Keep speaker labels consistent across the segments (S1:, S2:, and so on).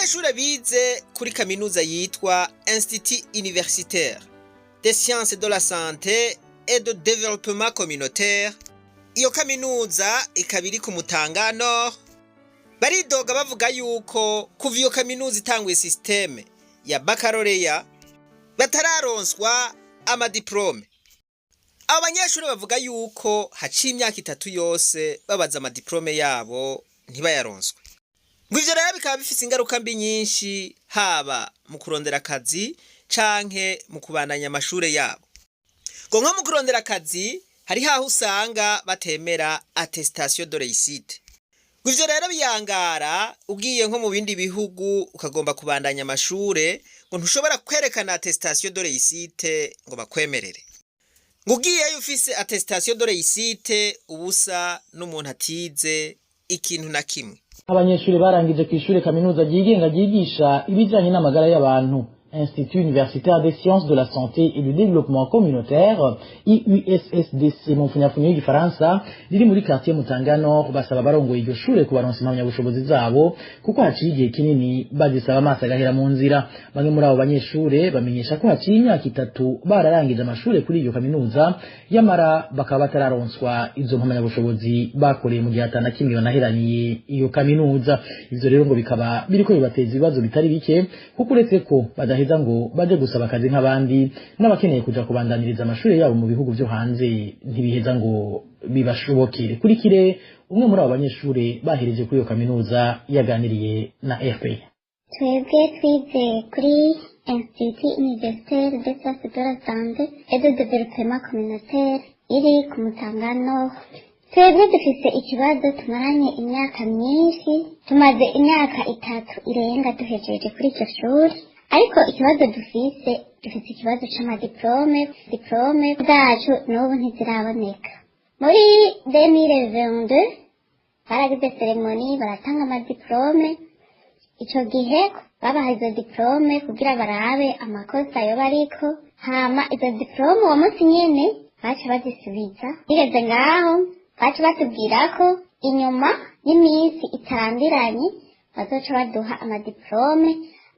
S1: Abanyeshure bize kuri kaminuza yitwa Institut Universitaire des Sciences de la Santé et de Développement Communautaire, iyo kaminuza ikaba iri ku Mutanga Nord, baridoga bavuga yuko kuva iyo kaminuza itanguye système ya baccalauréat batararonswa amadiplôme. Abo banyeshuri bavuga yuko haciye imyaka 3 yose babaza amadiplôme yabo ntibayaronswe. Ngo ivyo rero bikaba bifise ingaruka mbi nyinshi, haba mu kurondera akazi canke mu kubandanya amashure yabo. Ngo nko mu kurondera akazi hari haho usanga batemera attestation de réussite. Ngo ivyo rero biyangara ugiye nko mu bindi bihugu ukagomba kubandanya amashure, ngo ntushobora kwerekana attestation de réussite ngo bakwemerere. Ngo ugiyeyo ufise attestation de réussite ubusa n'umuntu atize ikintu na kimwe.
S2: Abanyeshuri barangije ku ishure kaminuza ryigenga ryigisha ibijanye n'amagara y'abantu, Institut universitaire des sciences de la santé et du développement communautaire, IUSSDC mu mfunyafunyo y'igifaransa, riri muri quartier Mutanga Nord, basaba barongoye iryo shure kubaronsa impamyabushobozi zabo, kuko haciye igihe kinini bazisaba amaso agahera mu nzira. Bamwe muri abo banyeshure bamenyesha ko haciye imyaka 3 bararangije amashure kuri iyo kaminuza, yamara bakaba batararonswa izo mpamyabushobozi bakoreye, mu gihe atana kimwe banaheraniye iyo kaminuza. Ivyo rero ngo bikaba biriko bibateza ibibazo bitari bike, kuko uretse ko badaheza ngo baje gusaba akazi nk'abandi, n'abakeneye kuja kubandaniriza amashuri yabo mu bihugu vyo hanze ntibiheza ngo bibashobokere. Kurikire umwe muri abo banyeshure bahereje kuri iyo kaminuza yaganiriye na RPA.
S3: Twebwe twize kuri Institut Universitaire des Sciences de la Santé et de Développement Communautaire iri ku Mutanga Nord. Twebwe dufise ikibazo tumaranye imyaka myinshi, tumaze imyaka 3 irenga duhejeje kuri iryo shuri, ariko ikibazo dufise, dufise ikibazo c'amadiplôme. Diplôme zacu n'ubu ntiziraboneka. Muri 2022 baragize cérémonie, baratanga amadiplôme. Ico gihe babaha izo diplôme kugira barabe amakosa yoba ariko, hama izo diplôme uwo munsi nyene baca bazisubiza. Bigeze ngaho baca batubwira ko inyuma y'iminsi itarambiranye bazoca baduha amadiplôme,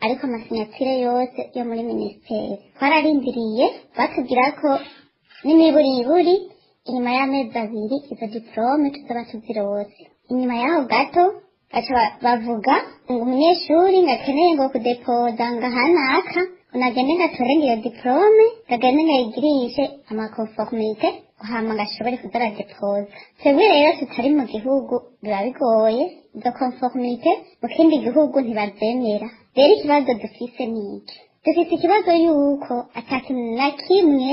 S3: ariko amasignature yose yo muri ministère. Twararindiriye, batubwira ko n'imiburiburi inyuma y'amezi 2 izo diplôme tuzoba tuzirose. Inyuma y'aho gato baca bavuga ngo umunyeshuri ngo akeneye ngo kudepoza ngo ahanaka, unagende ngo atore ngo iyo diplôme, ngo agende ngo ayigirishe amaconformité, hama ngo ashobore kuza aradepoza. Twebwe rero tutari mu gihugu biba bigoye, izo conformité mu kindi gihugu ntibazemera. Rero ikibazo dufise ni iki: dufise ikibazo yuko ata kintu na kimwe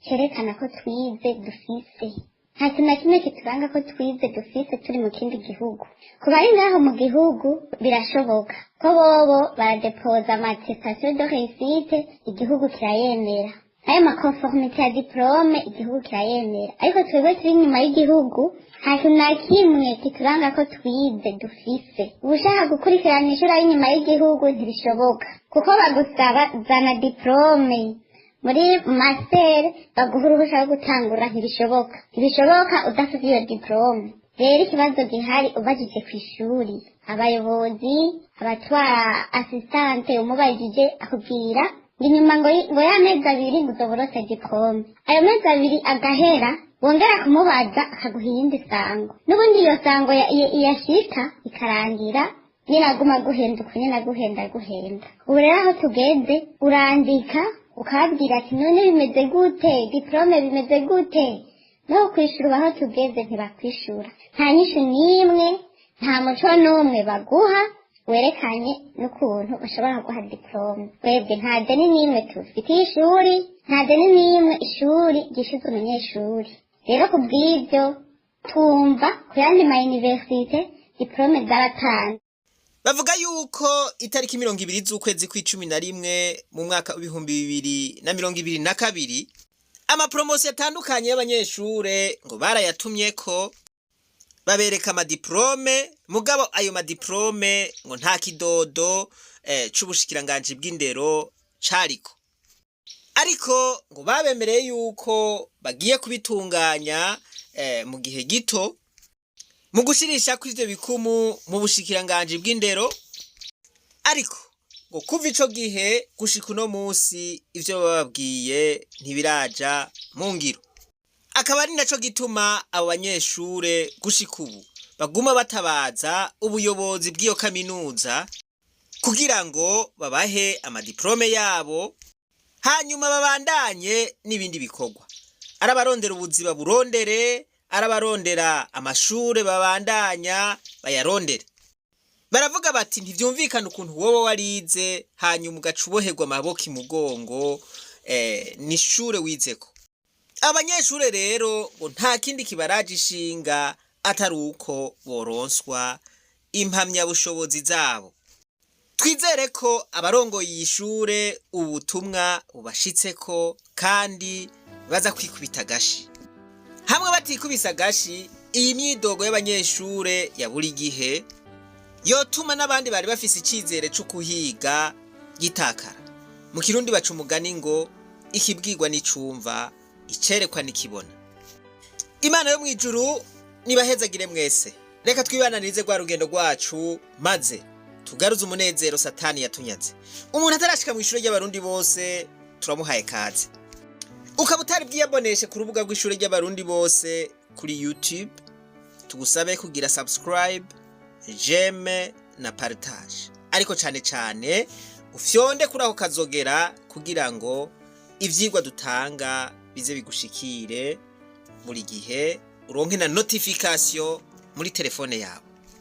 S3: cerekana ko twize dufise, nta kintu na kimwe kituranga ko twize dufise turi mu kindi gihugu. Ku bari ngaho mu gihugu birashoboka ko bobo baradepoza ama attestation de réussite, igihugu kirayemera, ayo maconformité ya diplôme igihugu kirayemera, ariko twebwe turi inyuma y'igihugu nta kintu na kimwe kituranga ko twize dufise. Ushaka gukurikirana ishuri ari inyuma y'igihugu ntibishoboka, kuko bagusaba zana diplôme muri master baguha uruhusha rwo gutangura. Ntibishoboka, ntibishoboka udafite iyo diplôme. Rero ikibazo gihari, ubajije ku ishuri abayobozi, abatwara assistante, umubajije akubwira ngo inyuma ngo y'amezi 2 ngo uzoborose diplôme. Ayo mezi 2 agahera, wongera kumubaza akaguha iyindi sango, n'ubundi iyo sango iyashika ikarangira nyine aguma aguhenda uko nyine, aguhenda aguhenda. Ubu rero aho tugeze, urandika ukababwira ati: "None bimeze gute? Diplôme bimeze gute?" No kwishura, ubu aho tugeze ntibakwishura, nta nyishu n'imwe, nta muco n'umwe baguha werekanye n'ukuntu bashobora guha diplôme. Twebwe nta deni n'imwe tufitiye ishuri, nta deni n'imwe ishuri ryishyuza umunyeshuri. Rero ku bw'ibyo twumva ku yandi ma université diplôme zaratanze.
S1: Bavuga yuko itariki 20 z'ukwezi kw'icumi na rimwe mu mwaka w'2022 amapromotions atandukanye y'abanyeshure ngo barayatumye ko babereka amadiplôme, mugabo ayo madiplôme ngo nta kidodo c'ubushikiranganji bw'indero cariko, ariko ngo babemereye yuko bagiye kubitunganya mu gihe gito mu gushirisha kw'ivyo bikumu mu bushikiranganji bw'indero. Ariko ngo kuva ico gihe gushika uno musi, ivyo bababwiye ntibiraja mu ngiro. Akaba ari naco gituma abo banyeshure gushika ubu baguma batabaza ubuyobozi bw'iyo kaminuza kugira ngo babahe amadiplome yabo, hanyuma babandanye n'ibindi bikorwa. Arabarondera ubuzi baburondere, arabarondera amashure babandanya bayarondere. Baravuga bati: "Ntivyumvikana ukuntu wowe warize, hanyuma ugaca uboherwa amaboko imugongo n'ishure wizeko." Abanyeshure rero ngo nta kindi kibaraje ishinga atari uko boronswa impamyabushobozi zabo. Twizere ko abarongoye iyi shure ubutumwa bubashitseko kandi baza kwikubita agashi. Hamwe batikubise agashi, iyi myidogo y'abanyeshure ya buri gihe yotuma n'abandi bari bafise icizere co kuhiga gitakara. Mu Kirundi baca umugani ngo: "Ikibwirwa n'icumva, icerekwa n'ikibona." Imana yo mw'ijuru nibahezagire mwese. Reka twibananirize rwa rugendo rwacu, maze tugaruze umunezero Satani yatunyaze. Umuntu atarashika mu ishure ry'Abarundi bose, turamuhaye kaze. Ukaba utari bwiyaboneshe ku rubuga rw'ishure ry'Abarundi bose kuri YouTube, tugusabe kugira subscribe, j'aime na partage, ariko cane cane ufyonde kuri ako kazogera kugira ngo ivyigwa dutanga bize bigushikire buri gihe, uronke na notification muri telefone yawe.